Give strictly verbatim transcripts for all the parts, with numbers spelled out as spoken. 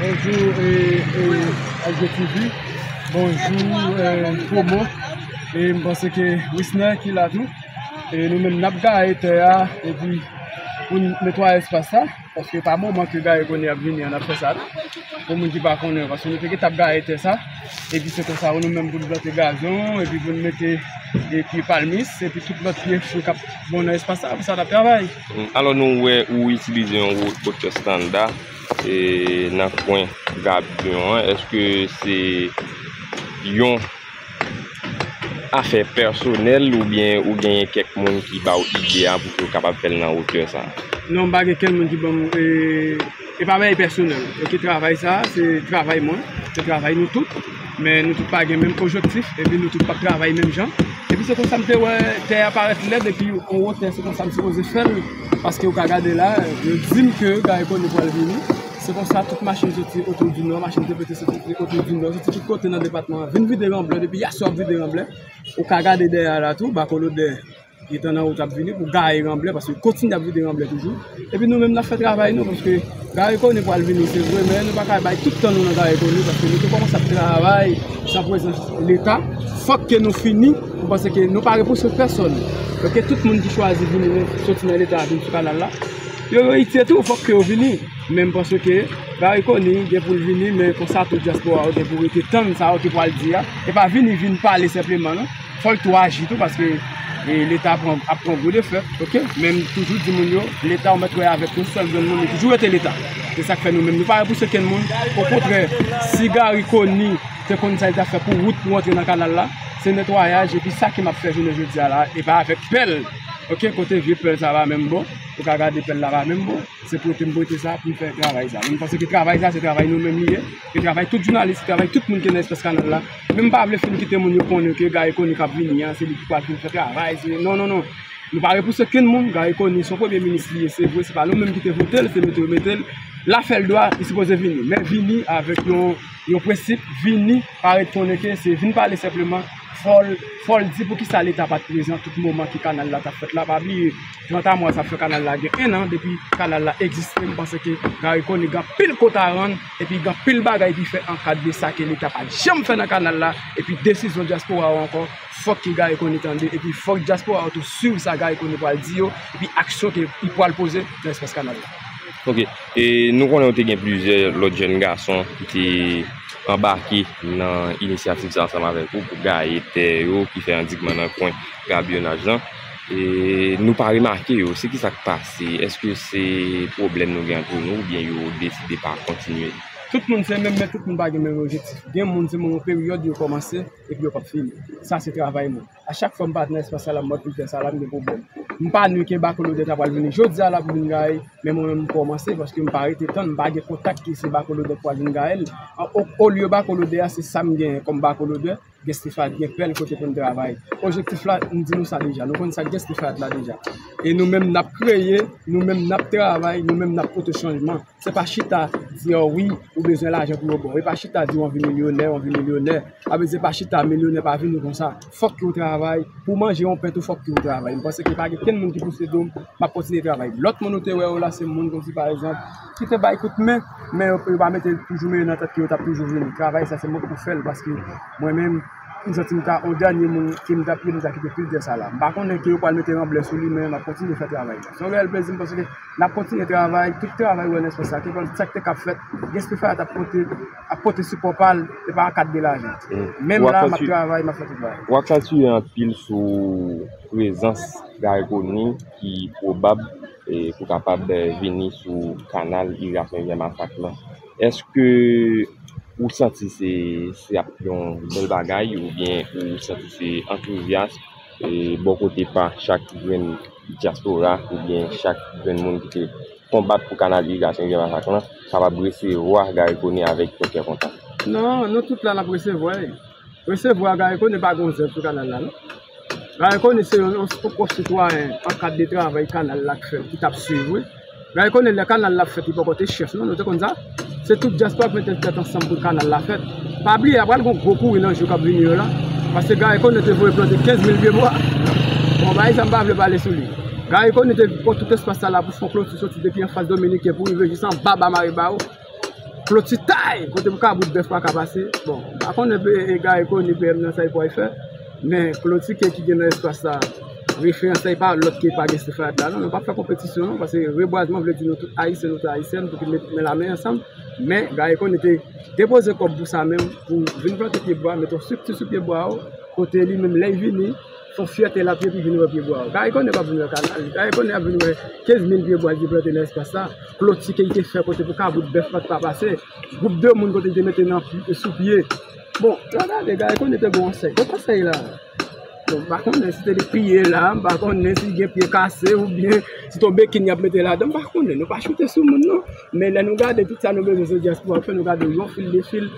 Bonjou, e, e, L G T V. Bonjou, e, Promo. E m panse ke Wisner ki la tou. E nou menm n ap gaye tè a, epi pou n netwaye espas sa, paske pa moman ke Garry Conille ap vini an n ap fè sa tou. Pou moun ki pa konnen, paske nou te gentan ap gaye tè sa, epi se konsa nou menm pou n plante gazon, epi pou n mete, e, pye palmis, epi tout lòt pye fwi k ap bon nan espas sa, pou sa n ap travay. Alò nou wè ou itilize yon wo-, wotè estanda, e, nan kwen gabyon an, èske se yon afè pèsonèl oubyen ou genyen kèk moun ki ba w ide a pou ke w kapab fè l nan wotè sa a? Non, m pa gen kenn moun ki ban m, e, e pa bagay pèsonèl. Oke, travay sa a, se travay mwen, se travay nou tout, men nou tout pa gen menm objektif, epi nou tout p ap travay menm jan. Epi se konsa m te wè tè a parèt lèd, epi yon wotè, se konsa m sipoze fè l, paske ou ka gade la, yo di m ke Garry Conille pral vini. Se konsa, tout machin soti Oto di Nò, machin T P T soti Oto di Nò, soti tout kote nan depatman an. Vin vide Ranblè, depi yèswa ap vide Ranblè. Ou ka gade dèyè a la tou, Bakolodè gentan nan wout ap vini pou gaye Ranblè, paske kontinye ap vide Ranblè toujou. Epi nou menm n ap fè travay nou, paske Garry Conille pral vini, se vre, men nou pa ka bay tout tan nou nan Garry Conille, paske nou te kòmanse ap travay san prezans Leta. Fòk ke nou fini, nou panse ke nou pa repouse pèsonn. Oke, tout moun ki chwazi vini soti nan Leta vin sou kanal la, yo, yo itye tou, fòk ke yo vini. Men m panse ke Garry Conille gen pou l vini, men konsa tou dyaspora yo gen pou rete tann sa yo te pral di a. E pa vini vin pale senpleman, non. Fò l tou aji tou, paske, e, Leta pran, ap pran gwo defèt, oke? Men m toujou di moun yo, Leta ou mèt wè avèk yon sèl grenn moun, li toujou rete Leta. Se sa k fè nou menm, nou pa repouse kenn moun. Okontrè, si Garry Conille te konn sa li t ap fè pou wout pou antre nan kanal la, se netwayaj, epi sa ke m ap fè jounen jodi a la, e pa avèk pèl, oke? Kote vye pèl sa pa menm bon, ou ka gade pèl la pa menm bon. Se prete m prete sa pou m fè travay sa. Men m panse ke travay sa, se travay nou menm li ye. Se travay tout jounalis, se travay tout moun ki nan espas kanal la. Men m pa vle fin kite moun yo konnen ke Garry Conille k ap vini an, se li ki pral vin fè travay. Se, non, non, non. Nou pa repouse kenn moun. Garry Conille se yon premye minis li ye, se vre, se pa nou menm ki te vote l, se mete yo mete l. L a fè l dwa, li sipoze vini. Men vini avèk yon, yon prensip, vini, parèt konnen ke se vin pale senpleman. Fò l, fò l di poukisa Leta pa t prezan tout moman ke kanal la t ap fèt la. Pa bliye, trant a mwa sa fè kanal la gen en an depi kanal la egziste. M panse ke Garry Conille gen anpil kont a rann, epi gen anpil bagay pou l fè an kad de sa ke Leta pa t janm fè nan kanal la, epi desizyon dyaspora yo ankò, fòk ke Garry Conille tande, epi fòk dyaspora yo tou swiv sa Garry Conille pral di yo, epi aksyon ke li pral poze nan espas kanal la. Oke. E nou konnen w te gen plizyè lòt jèn gason ki te anbake nan inisyativ sa ansanm avèk ou pou gaye tè yo ki fè andikman nan kwen gabyonaj lan. E nou pa remake yo. Se ki sa k pase? Èske se pwoblèm nou gen ant nou oubyen yo deside pa kontinye? Tout moun se menm, men tout moun pa gen menm objektif. Gen moun se menm yon peryòd yo kòmanse epi yo p ap fini. Sa se travay mwen. A chak fwa m parèt nan espas sa la, m wè pou l fè sa la, m gen pwoblèm. M pa ni ke Bakolodè ta pral vini jodi a la pou vin gaye, men mwen menm m kòmanse, paske m pa rete tann, m pa gen kontak ki se Bakolodè k pral vin gaye l. An, o, olye Bakolodè a, se sa m genyen kòm Bakolodè, gen Stefan, gen pèl kote pou n travay. Objektif la, m di nou sa deja, nou konn sa k gen Stefan la deja. E nou menm n ap kreye, nou menm n ap travay, nou menm n ap pote chanjman. Se pa chita di, o wi, ou bezwen lajan pou yo ba w. E pa chita di w anvi milyonè, w anvi milyonè. Sa vle di se pa chita milyonè pa vini konsa. Fòk ke w travay. Pou w manje yon pen tou, fòk ke w travay. M panse ke pa gen kenn moun ki pouse do m, m ap kontinye travay. Lòt moun ou te wè yo la, se moun kòmsi pa egzanp, ki te bay kout men, men yo, yo pa mete toujou men yo nan tèt ke yo t ap toujou vini. Travay sa, se mwen k pou fè l, paske mwen menm, m santi m ta yon dènye moun ke m t ap rele sa ki te pil dè sa la. M pa konnen ke yo pral mete Ranblè sou li, men m ap kontinye fè travay la. Se yon reyèl plezi, m panse ke n ap kontinye travay, tout travay ou wè nan espas sa, kenpòt sa k te ka fèt, Gestefaya t ap pote, ap pote sipò pa l, e pa an kad de lajan. Menm la, m ap travay, m ap fè tout bagay. W aksantye anpil sou prezans Garry Conille ki pwobab, e, pou kapab, e, vini sou kanal irigasyon Rivyè Masak lan. Èske ou santi se, se ap yon bèl bagay oubyen ou santi se antouzyas, e, bò kote pa chak grenn dyaspora oubyen chak grenn moun ki te konbat pou kanal irigasyon Rivyè Masak lan kapab resevwa Garry Conille avèk yon kè kontan? Non, nou tout la n ap resevwa l. Resevwa Garry Conille pa gon zèv sou kanal la, non. Garry Conille se yon, yon, yon sitwayen an kad de travay kanal la k fè, ki t ap swiv, wi. Garry Conille, lè kanal la ap fèt, li poko te chèf, non, nou te konn sa. Se tout dyaspora k mete tèt ansanm pou kanal la fèt. Pa bliye, apral gon gwo kouri nan jou k ap vini yo la. Paske Garry Conille te voye plante kenz mil pye bwa. Bon, bagay sa m pa vle pale sou li. Garry Conille te pran tout espas sa la pou fè yon kloti soti depi anfas Dominiken pou rive jis anba ba Mare Bawo. kloti tay, kote pou kabrit bèf pa ka pase. Bon, m pa konnen pe, e, Garry Conille, P M nan, sa li pral fè, men kloti ke ki gen nan espas sa, referans la, e pa lòt ke pa gen Stefan la, non, nou p ap fè konpetisyon, non, paske rebwazman vle di nou tout Ayisyen, nou tout Ayisyèn, pou ki met men lamen ansanm, men Garry Conille te depoze kòb pou sa menm, pou vin plante pyebwa, mete yon strikti sou pyebwa yo, kote li menm, lè l vini, se yon fyète l ap ye pou vin wè pyebwa yo. Garry Conille p ap vin wè kanal, Garry Conille ap vin wè kenz mil pyebwa li te plante nan espas sa, kloti ke li te fè kote pou kabrit bèf pa t ka pase, gwoup de moun kote li te mete nan pye, sou pye. Bon, lè w gade, Garry Conille te gen yon konsèy. Bon, konsèy la, bon, m pa konnen si te li piye la, m pa konnen si gen pye kase oubyen si tonbe kin y ap mete ladan, m pa konnen. Nou pa choute sou moun, non. Men lè nou gade tout sa nou bezwen se dyaspora fè, nou gade yon fil de fil.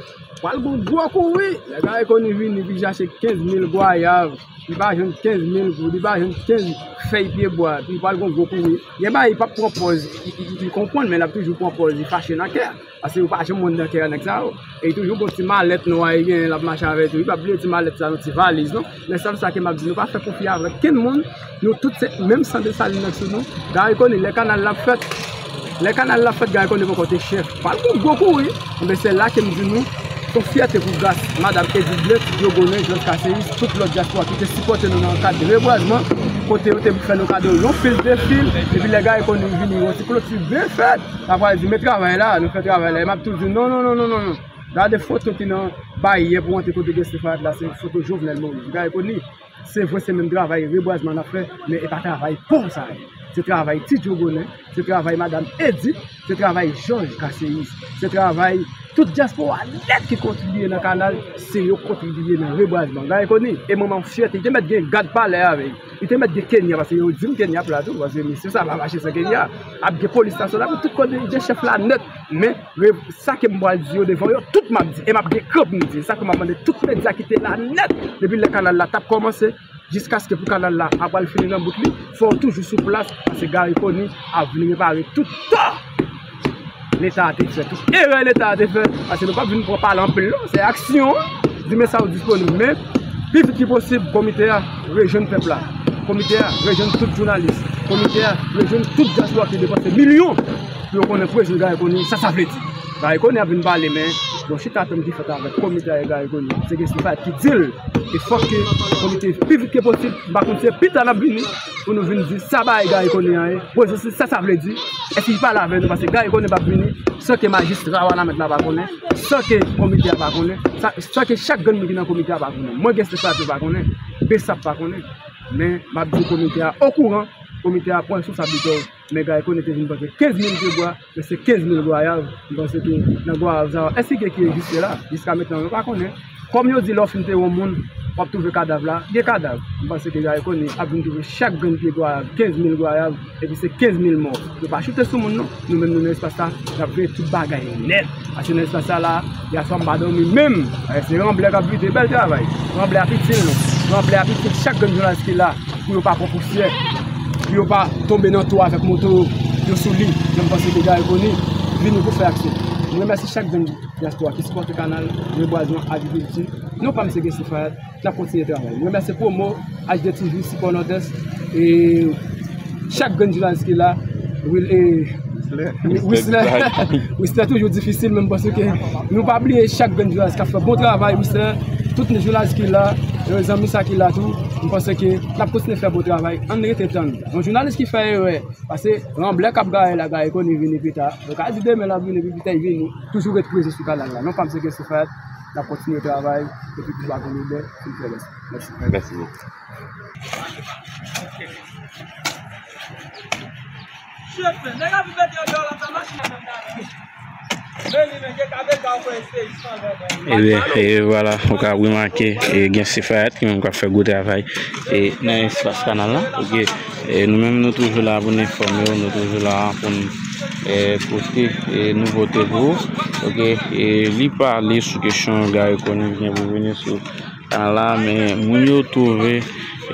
Pral gon gwo kouri. Lè Garry Conille vini, li chache kenz mil gwayav, li pa jwenn kenz mil goud, li pa jwenn kenz fèy pyebwa, li pral gon gwo kouri. Gen bagay, li p ap pran pòz, li, li, li, li konprann, men l ap toujou pran pòz, li fache nan kè. Paske ou pa janm wè anndan kè a nèg sa yo. E li toujou gon ti malèt nwa li genyen, l ap mache avè tou. Li p ap bliye ti malèt sa nan ti valiz, non. Men sèl sa ke m ap di, nou pa fè konfyans avèk kenn moun. Nou tout se menm san Desalin nan sou nou. Garry Conille, lè kanal la ap fèt, lè kanal la ap fèt, Garry Conille poko te chèf. Pral gon gwo kouri. Enben, se la ke m di nou, se yon fyète pou gras madanm Edith Blé, Ti Dyogonnen, Jòj Kaseyis, tout lòt dyaspora ki te sipòte nou nan kad rebwazman, kote yo te fè nou kado yon fil de fil, epi lè Garry Conille vini, yon ti kloti byen fèt. Sa pral di, men travay la, nou fè travay la. E m ap toujou di, non, non, non, non, non, non. Gade foto ki nan baryè pou antre kote gen Stefan la, se foto Jovenel Moïse. Garry Conille, se vre, se menm travay rebwazman n ap fè, men e pa travay pon sa ye. Se travay Ti Dyogonnen, se travay madanm Edith, se travay Jòj Kaseyis, se travay tout dyaspora nèt ki kontribiye nan kanal, se yo kontribiye nan rebwazman. Garry Conille, e manman m fyète, li te mèt gen gad palè avè l. Li te mèt gen Kenya, paske yo di m Kenya ap la tou, paske misye sa pa mache san Kenya. Ap gen polis nasyonal, tout kote, gen chèf la nèt. Men, re-, sa ke m pral di yo devan yo, tout m ap di, e m ap gen kran pou m di, sa ke m ap mande tout medya ki te la nèt, depi lè kanal la t ap kòmanse, jiskaske pou kanal la ap pral fini nan bout li, fò w toujou sou plas, paske Garry Conille ap vin repare tout tò Leta a te fè, tout erè Leta a te fè, paske nou p ap vin pran pale anpil non, se aksyon, di men sa yo disponib, men pi vit ki posib, komite a rejwenn pèp la, komite a rejwenn tout jounalis, komite a rejwenn tout dyaspora ki depanse milyon pou yo konnen prezans Garry Conille, sa sa vle di. Garry Conille ap vin pale, men yon chita tann ki fèt avèk komite a e Garry Conille, se Guy Stéphane ki di l, e fòk ke komite pi vit ke posib, m pa konn si se pita n ap vini, pou nou vin di sa bagay Garry Conille an ye, prezans li, sa sa vle di, èske li pale avè nou, paske Garry Conille p ap vini san ke majistra Wanament la pa konnen, san ke komite a pa konnen, sa, san ke chak grenn moun ki nan komite a pa konnen. Mwen Guy Stéphane pa konnen, Bessap pa konnen, men m ap di komite a okouran, komite a pran responsablite yo, men Garry Conille te vin pote kenz mil pyebwa, men se kenz mil gwayav, m panse ke nan gwayav sa yo, èske gen ki egziste la? Jiska mentnan, nou pa konnen. Kòm yo di, lè w fin antere yon moun, w ap twouve kadav la, gen kadav. M panse ke Garry Conille ap vin twouve chak grenn pye gwayav, kenz mil gwayav, epi se kenz mil mò. Nou pa choute sou moun, non. Nou menm, nou nan espas la, n ap veye tout bagay nèt. Paske nan espas sa la, yèswa m pa dòmi menm. Paske se Ranblè k ap vide, bèl travay. Ranblè ap itil nou. Ranblè ap itil chak grenn jounalis ki la. Pou yo pa pran pousyè, pou yo pa tonbe nan twou avèk moto yo sou li. Men m panse ke Garry Conille vini pou fè aksyon. M remèsye chak grenn dyaspora ki sipòte kanal Rebwazman Agrikilti. Non pa m se Guy Stéphane, n ap kontinye travay. M remèsye Promo, H D T V, Sipò Nòdès, e chak grenn jounalis ki la, Wil-, e, Whistler. Whistler toujou difisil, men m panse ke nou pa bliye chak grenn jounalis k ap fè bon travay, Whistler, tout jounalis ki la, e, zanmi sa ki la tou, m panse ke n ap kontinye fè bon travay. Ann rete tann. Yon jounalis ki fè erè, paske Ranblè k ap gaye la, Garry Conille vini pita. Yo ka di demen l ap vini, epi pita l vini. Toujou ret prezan sou kanal la. Non pa m se Guy Stéphane, n ap kontinye travay, epi pou pa konn lè, pou n fè rès. Mèsi. Mèsi bokou. Ebyen, e, vwala, ou ka remake, e, gen Sefayat ki menm k ap fè gwo travay, e, nan espas kanal la. Oke, e, nou menm nou toujou la pou n enfòme w, nou toujou la pou n, e, pote, e, nouvote pou ou. Oke, e, li pale sou kesyon Garry Conille ki gen pou vini sou kanal la, men moun yo twouve,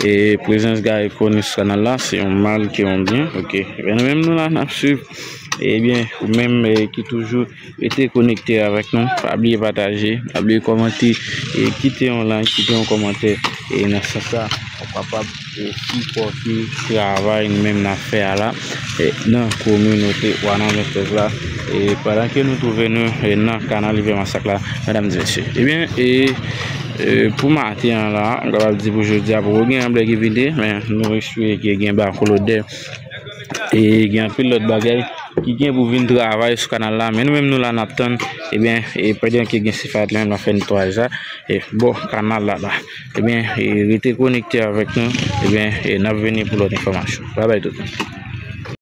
e, prezans Garry Conille sou kanal la, se yon mal ke yon byen. Oke, ebyen, nou menm nou la, n ap swiv Ebyen, ou menm eh, ki toujou rete konekte avèk nou, pa bliye pataje, pa bliye kòmante, e kite yon like, kite yon kòmantè. E nan sans sa, ou kapab eh, sipòte travay nou menm n ap fè a la eh, nan kominote Wanament sèz la. E pandan ke nou twouve nou eh, nan kanal Rivyè Masak la, medam e mesye. Ebyen, e eh, pou maten an la, m kapab di pou jodi a, poko gen anblè ki vide, men nou espere ke gen bakolodè e gen anpil lòt bagay ki gen pou vin travay sou kanal la. Men nou menm nou la n ap tann, ebyen, e pandan ke gen Sifayet li menm l ap fè netwayaj la, e bò kanal la la. Ebyen, e rete konekte avèk nou, ebyen, e n ap vini pou lòt enfòmasyon. Babay tout moun.